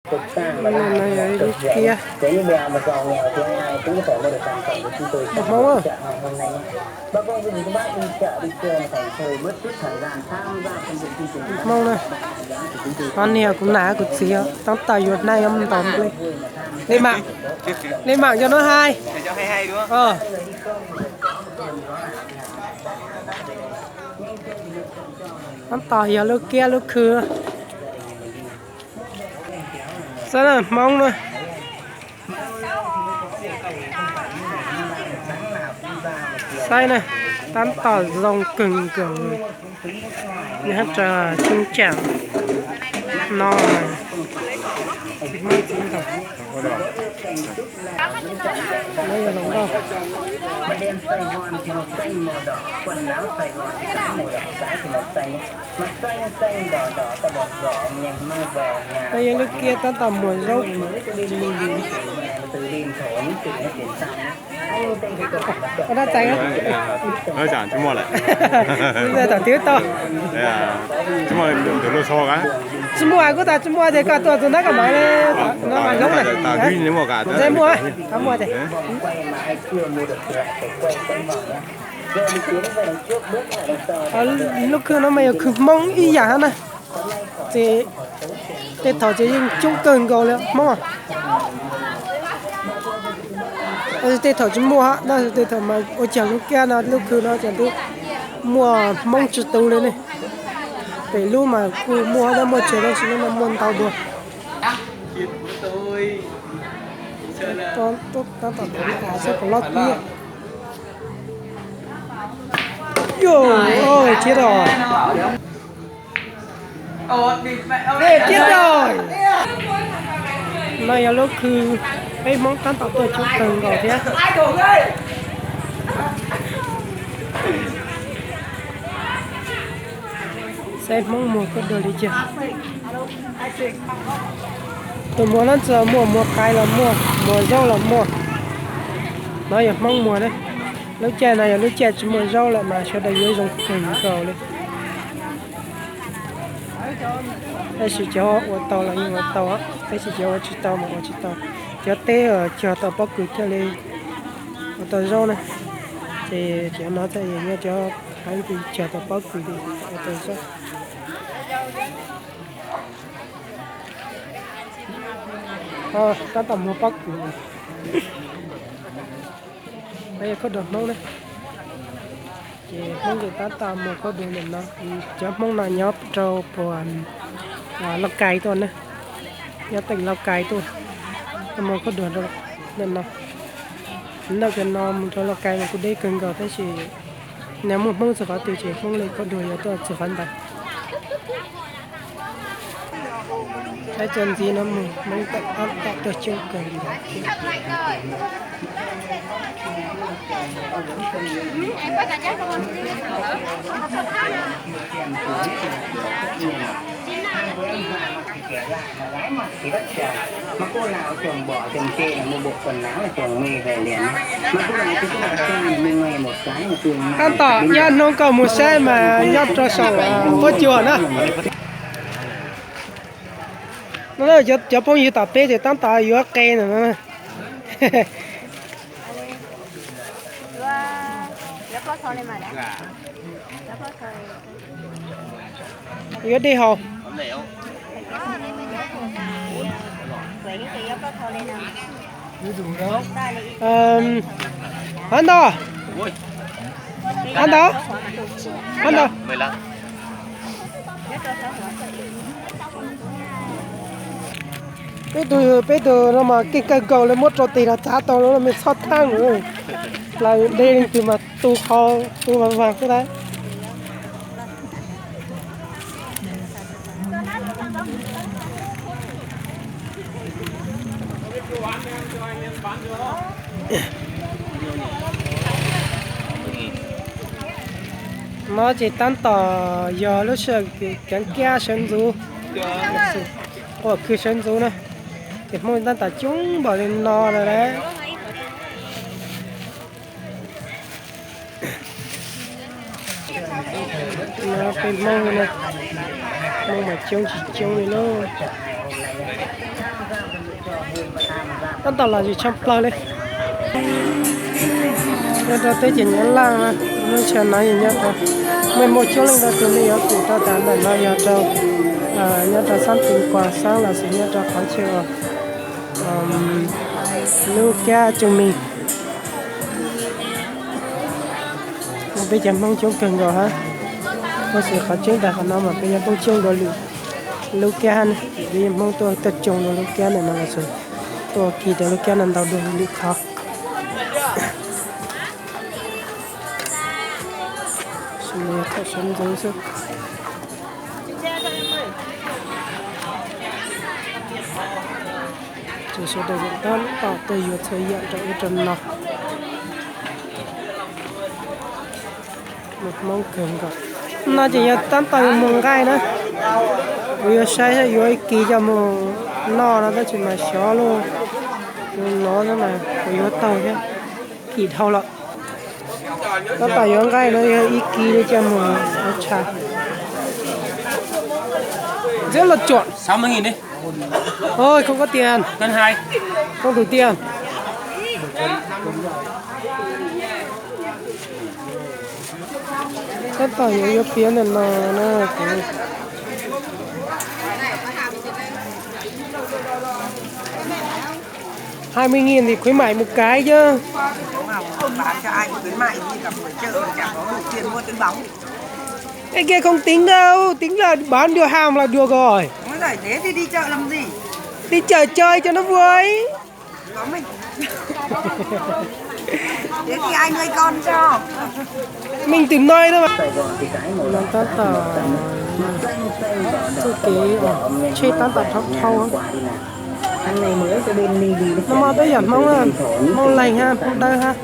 Lub kiab. Hmoob, Hmoob na. Qhov niag kuv nam kuv txiv tab tom yuav hnaij ntaus nplej. Li mam, li mam cov no hais. Tab tom yog lub kiab lub khw. Saib na Hmoob na. Saib na, tab tom zoo kawg nkaus. Nyob rau cheeb tsam no. No yog lub kiab tab tom muag zaub. Ua dab tsi? Tam twb tau. Tsis muaj, kuv tas tsis muaj ces koj tuaj tus nab koj mam li no mas zoo na. Muaj, muaj. Lub khw no mas yog khw Hmoob ib yam hab na. Ces tej thaum ces yeej coob kawg nkaus li Hmoob. Tab sis tej thaum tsis muaj, tab sis tej thaum mas ua cas lub kiab no lub khw no ces twb muaj Hmoob tsis tu li ne. Pem lub mas kuj muaj, muaj tsawg tab sis lub no muaj ntau dua. Tab tom loj tiag. Thiab os. No yog lub khw peb Hmoob tab tom tuaj coob kawg nkaus thiab. Saib Hmoob muag khaub dua li cas. Tus muag no txawm muaj, muag qais los muaj, muag zaub los muaj. No yog Hmoob muag na. Lub caij no yog lub caij tsis muaj zaub lawm mas sawv daws yuav zoo kawg nkaus li. Tab sis cov ua tau los yeej ua tau, tab sis cov ua tsis tau mas ua tsis tau. Cov teb cog tau pob kws thiaj li ua tau zaub na. Ces cov no txawm yog cov haiv twg cog tau pob kws li ua tau zaub. Tab tom muag pob kws. Yog khaub dua Hmoob na. Ces Hmoob ces tab tom muag khaub dua ntawm no. Cov Hmoob no nyob rau puag Lauj Kais tuaj na, nyob teem Lauj Kais tuaj, muag khaub dua rau ntawm no. Ntawm cov no mus rau Lauj Kais mas kuj deb kawg nkaus tab sis nws muaj Hmoob txhua qhov twg ces Hmoob li khaub dua yuav tuaj txhua qhov ntawd. Saib txuas ntxiv no mus Hmoob tab tom tuaj coob kawg nkaus. Tab tom nyob hnub koj mus saib mas nyob rau saum pob cua na. No cov phooj ywg tom peb ces tab tom yuav qe no. Yuav dej haus. Hab ntau, hab ntau, hab ntau. Peb tug, peb tug no mas keej kawg nkaus li, muab rau tes los txav tau lawm, me txhob thaab. Plaws dej leej twg mas tu qhov tu vag vag xwb lawm. No ces tab tom yog lub sij hawm keev kiab sawv ntxuv, quaj khw sawv ntxuv na, ces Hmoob tab tom coob npaum li no lawm lauj. No peb Hmoob, Hmoob mas coob tsis coob li lauj. Tab tom los zis tshaj plaws li. Nyob rau teb chaws Nyab Laj na, lub chaw no yog nyob rau, muaj muaj coob leej ntau tus li yuav pum rau tas ntawm no yog rau, nyob rau xab tus kuas xab los sis nyob rau qhov chaw lub kab coo mis. Peb cov Hmoob coob kawg nkaus hab. Tab sis qhov tseeb tas qhov no mas peb cov Hmoob coob dua lwm lub kab ne, peb cov Hmoob tuaj tuaj coo dua lub kab ntawm no los sis tuaj kis rau lub kab no ntau dua lwm qhov. Thaum sawv ntxov xwb. Ces sawv daws tab tom tuaj yuav txhua yam rau ub rau no. Muaj Hmoob kawg nkaus. No ces yog tab tom yuav mus nqaij na. Kuv yuav saib yuav ib kis coj mus noj no tab sis mas xyov luj, kuv nov xwb mas kuv yuav taug thiab. Kim dhau lawm. Tab tom yuav nqaij no yog ib kis li coj mus ua tshais. Rất là chuẩn. Sáu mươi nghìn đi. Ôi, không có tiền. Cân hai. Không đủ tiền. Tab tom yuav yuav piav ntawm no na. Hai mươi nghìn thì khuyến mại một cái chứ. Cái kia không tính đâu, tính là bán được hàng là được rồi. Đi chợ chơi cho nó vui. Mình từ nơi thôi mà. Tab tom, txuj kev tseg tab tom dhau dhau. No mas peb yog Hmoob, Hmoob Leeg hab, Hmoob Dawb hab.